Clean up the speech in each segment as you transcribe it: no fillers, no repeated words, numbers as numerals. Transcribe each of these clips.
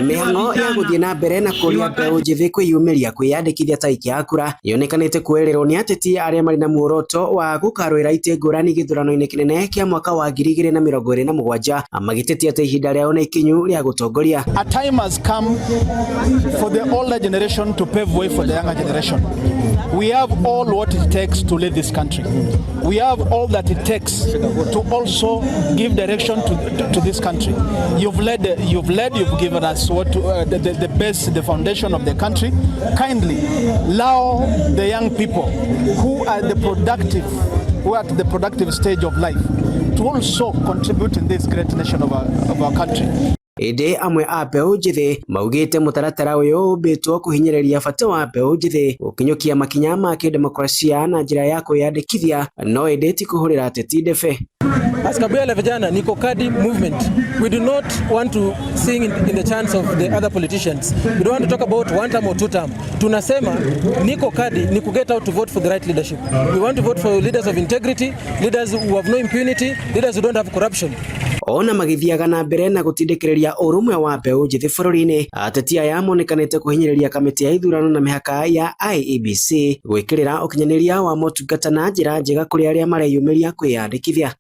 Mĩhang'o ya gũthiĩ na mbere na kũria mbeũ njĩthĩ kwĩyumĩria kwĩyandĩkithia ta aikia a kura yonekanĩte kuoererwo nĩ ateti arĩa marĩ na muoroto wa gũkarũĩra itĩ ngũrani gĩthurano-inĩ kĩnene kĩa mwaka wa 2027, magĩtetia atĩ ihinda rĩao nĩ ikinyu rĩa gũtongoria. A time has come for the older generation to pave way for the younger generation. We have all what it takes to lead this country. We have all that it takes to also give direction to this country. You've led, you've given us what the base, the foundation of the country. Kindly allow the young people who are at the productive stage of life to also contribute in this great nation of our country. Ĩndĩ amwe a mbeũ njĩthĩ maugĩte mũtaratara ũyũ ũmbĩtwo kũhinyĩrĩria bata wa mbeũ njĩthĩ gũkinyũkia makinya ma kĩdemokrasia na njĩra ya kwĩyandĩkithia, no ĩndĩ ti kũhũrĩra ateti ndebe. As Kabila la Vijana, Niko Kadi movement, we do not want to sing in the chants of the other politicians. We don't want to talk about one term or two term. Tunasema Niko Kadi ni ku get out to vote for the right leadership. We want to vote for leaders of integrity, leaders who have no impunity, leaders who don't have corruption. Ona magĩthiaga na mbere na gũtindĩkĩrĩria ũrũmwe wa mbeũ njĩthĩ bũrũri-inĩ, ateti aya monekanĩte kũhinyĩrĩria kamĩtĩ ya ithurano na mĩhaka ya IEBC gwĩkĩrĩra ũkinyanĩria wa motungata na njĩra njega kũrĩ arĩa mareyumĩria kwĩyandĩkithia.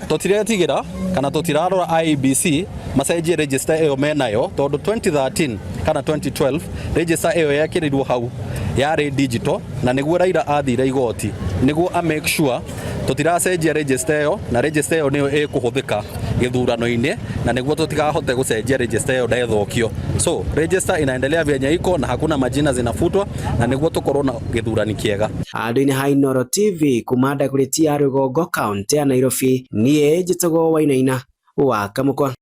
Tũtiretigĩra kana tũtirarora IEBC macenjie register ĩyo menayo, tondũ 2013 kana 2012 register ĩyo yekĩrirwo hau yarĩ digital, na nĩguo Raila athire igoti nĩguo a make sure tũtiracenjia register ĩyo, na register ĩyo nĩyo ĩkũhũthĩka gĩthurano-inĩ, na nĩguo tũtikahote gũcenjia register ĩyo ndethũkio. So register inaendelea vyenye iko na hakuna majina zinafutwa, na nĩguo tũkorwo na gĩthurani kĩega. Handũ-inĩ ha Inooro TV kuma Dagoretti ya Rũgongo, kaũntĩ ya Nairobi, niĩ njĩtagwo Wainaina wa Kamũkwa.